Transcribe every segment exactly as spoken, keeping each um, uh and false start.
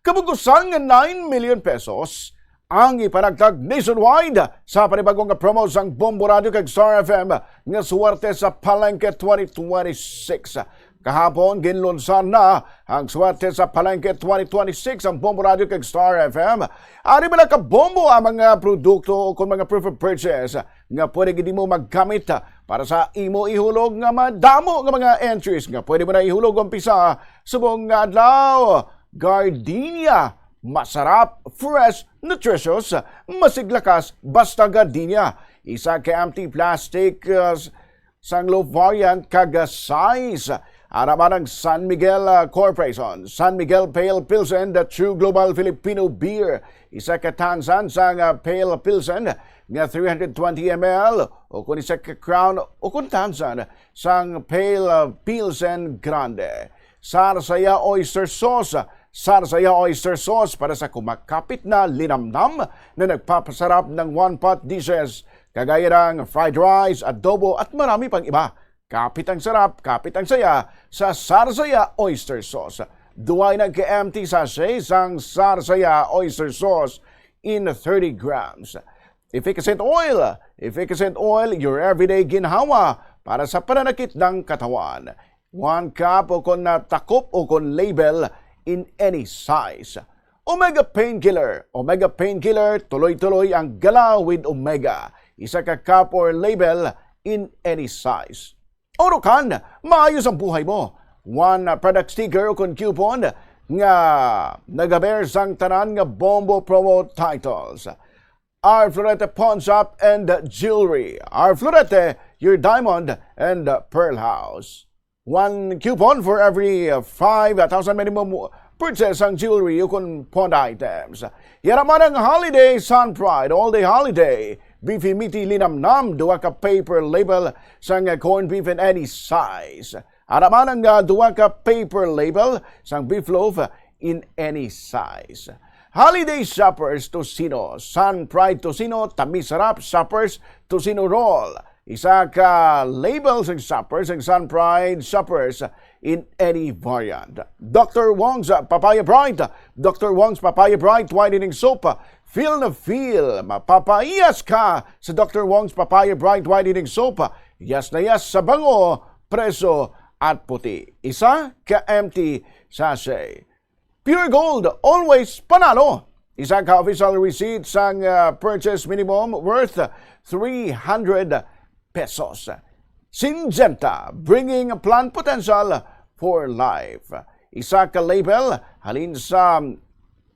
Kabug-usan nga nine million pesos ang ipanagtag nationwide sa panibagong nga promo sang Bombo Radio kag Star F M nga Suwerte sa Palengke twenty twenty-six. Kahapon, ginlunsad na ang Suwerte sa Palengke twenty twenty-six ang Bombo Radio kag Star F M. Ari bala ka bombo ang mga produkto o kon mga proof of purchase nga pwede gid mo maggamit para sa imo ihulog nga madamo nga mga entries nga pwede mo na ihulog umpisa subong nga adlaw. Gardenia, masarap, fresh, nutritious, masiglakas, basta gardenia. Isa ka empty plastic, uh, sang loaf variant kag size. Ara man ang San Miguel, ah, Corporation, San Miguel Pale Pilsen, the true global Filipino beer. Isa ka tansan sang, ah, Pale Pilsen nga three hundred twenty M L o kun isa ka crown o kun tansan sang Pale, ah, Pilsen Grande. Sarsaya Oyster Sauce, Sarsaya Oyster Sauce para sa kumakapit na linamnam na nagpapasarap ng one-pot dishes, kagaya ng fried rice, adobo, at marami pang iba. Kapit ang sarap, kapit ang saya sa Sarsaya Oyster Sauce. Duway nagka-empty sachet sang Sarsaya Oyster Sauce in thirty grams. Efficascent oil, Efficascent oil, your everyday ginhawa para sa pananakit ng katawan. One cup o kon natakop o kon label in any size. Omega Painkiller, Omega Painkiller, tuloy-tuloy ang gala with Omega. Isa ka cup or label in any size. Orokan, maayos ang buhay mo. One product sticker o kon coupon nga nagabear sang tanan nga Bombo promo titles. Our Florete Pawn Shop and Jewelry. Our Florete, your diamond and pearl house. One coupon for every, uh, five thousand minimum purchase sang jewelry o kon pawned items. Yara man ang Holiday Sun Pride, all day holiday. Beefy meaty linamnam, duha ka paper label sang corned beef in any size. Ara man ang, ah, duha ka paper label sang beef loaf in any size. Holiday Shoppers Tocino, Sun Pride Tocino, tamis sarap, Shoppers Tocino Roll. Isa ka label sang Shoppers, sang Sun Pride Shoppers in any variant. Doctor Wong's Papaya Bright, Doctor Wong's Papaya Bright Whitening Soap. Feel na feel, mapapaiyas ka sa Doctor Wong's Papaya Bright Whitening Soap. Yes na yes sa bango, preso, at puti. Isa ka empty sachet. Pure Gold, always panalo. Isa ka official receipt sang, uh, purchase minimum worth three hundred pesos. Syngenta, bringing plant potential for life. Isa ka label halin sa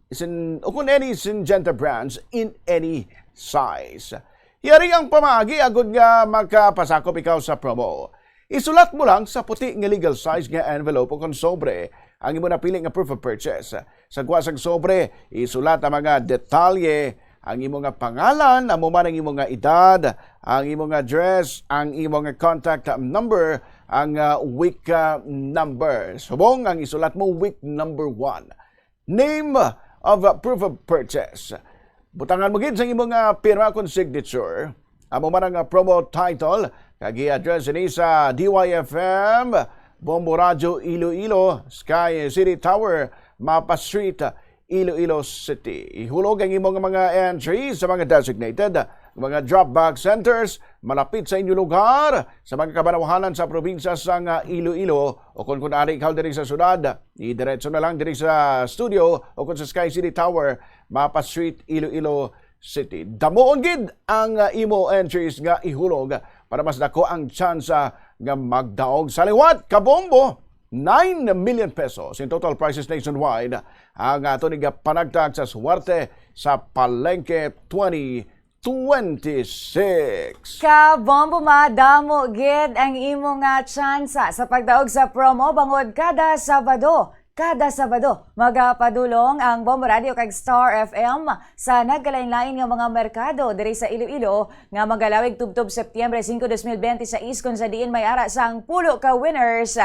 sin-, o kung any Syngenta brands in any size. Yari ang pamaagi agud nga makapasakop ikaw sa promo. Isulat mo lang sa puti nga legal size nga envelope o kon sobre ang imo napili nga proof of purchase. Sa gwa sang sobre, isulat ang mga detalye, ang imo nga pangalan, amo man ang imo nga edad, ang imo nga address, ang imo nga contact number, ang, ah, WIC, ah, number. Subong ang isulat mo, WIC number one. Name of, uh, proof of purchase. Butangan mo gid sang imo nga pirma kon signature. Amo man ang, uh, promo title, kag i-address ini sa D Y F M, Bombo Radyo Iloilo, Sky City Tower, Mapa Street, Iloilo City. Ihulog ang imo nga mga entry sa mga designated mga drop box centers malapit sa inyo lugar, sa mga kabanawhanan sa probinsya sang, uh, Iloilo, o kon, kon ari ikaw diri sa syudad, idiretso na lang diri sa studio o kon sa Sky City Tower, Mapa Street, Iloilo City. Damuon gid ang, uh, imo entries nga ihulog para mas dako ang tsansa nga magdaog. Sa liwat, kabombo, nine million pesos in total prizes nationwide ang ato ni panagtag sa swerte sa Palengke twenty twenty-six. Kabombo, madamo gid ang imo nga tsansa sa pagdaog sa promo bangod kada Sabado. Kada Sabado, magapadulong ang Bombo Radio kag Star F M sa nagkalain-lain nga mga merkado diri sa Iloilo nga magalawig tubtob Setyembre singko, dos mil bente seis, kun sa diin may ara sang pulo ka winners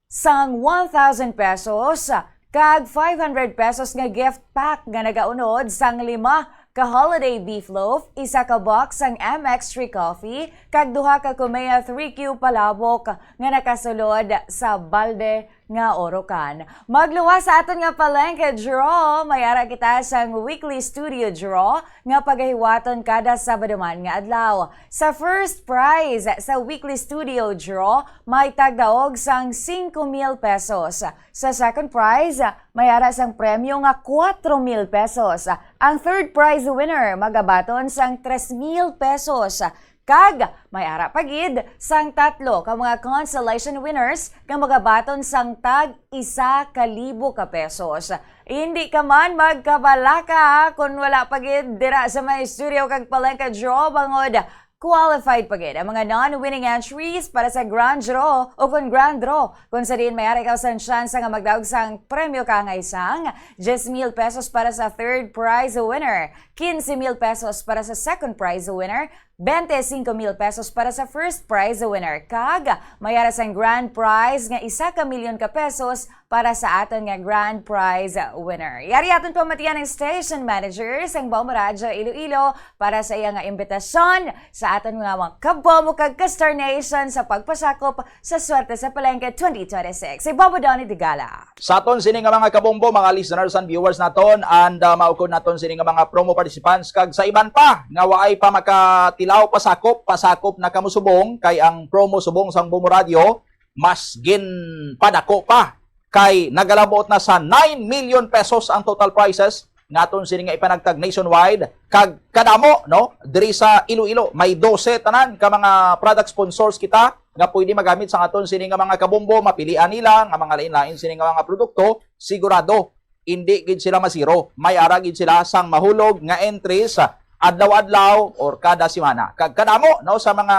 sang one thousand pesos kag five hundred pesos nga gift pack nga nagaunod sang lima ka holiday beef loaf, isa ka box sang M X three coffee, kag duha ka Kumea three Q palabok nga nakasulod sa balde nga Orocan. Magluwas sa aton nga palengke draw, may ara kita sang weekly studio draw nga pagahiwaton kada Sabado man nga adlaw. Sa first prize sa weekly studio draw, may tagdaog sang singko mil pesos. Sa second prize, may ara sang premyo nga kwatro mil pesos. Ang third prize winner magabaton sang tres mil pesos. Kag may ara pa gid sang tatlo ka mga consolation winners nga magabaton sang tag isa ka libo ka pesos. Hindi ka man magkabalaka kon wala pa gid dira sa may studio kag palengke draw, bangod qualified pa gid ang mga non-winning entries para sa grand draw o kon grand draw, kung sa diin may ara ikaw sang tsansa nga magdaog sang premyo kaangay sang diyes mil pesos para sa third prize winner, quince mil pesos para sa second prize winner, twenty-five mil pesos para sa first prize winner, kag may ara sang grand prize nga isa ka milyon ka pesos para sa aton nga grand prize winner. Yari aton pamatian ang station manager sang Bombo Radyo Iloilo para sa iya nga imbitasyon sa aton nga mga kabombo kag ka-Star Nation sa pagpasakop sa Swerte sa Palengke twenty twenty-six. Si Bombo Donnie Digala. Sa aton sini nga mga kabombo, mga listeners and viewers naton, and uh, maukod naton sini nga mga promo participants, kag sa iban pa nga waay pa makatilaw pasakop, pasakop na kamo subong, kay ang promo subong sang Bombo Radyo mas ginpadako pa, kay nagalabuot na sa nine million pesos ang total prizes nga aton sini nga ipanagtag nationwide, kag kadamo, no, diri sa Iloilo may dose tanan ka mga product sponsors kita nga pwede magamit sa aton sini nga mga kabombo. Mapilian nila nga mga lain-lain sini nga mga produkto, sigurado indi gid sila masiro. May ara gid sila sang mahulog nga entries adlaw-adlaw or kada semana. Kag kadamo, no, sa mga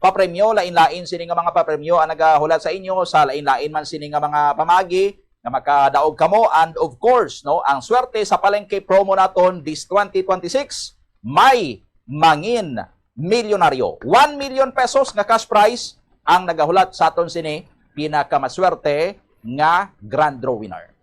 papremyo, lain-lain sini nga mga papremyo ang nagahulat sa inyo sa lain-lain man sini nga mga pamagi nga makadaog kamo. And of course, no, ang Swerte sa Palengke promo naton this twenty twenty-six, may mangin milyonaryo. One million pesos nga cash prize ang nagahulat sa aton sini pinakamaswerte nga grand draw winner.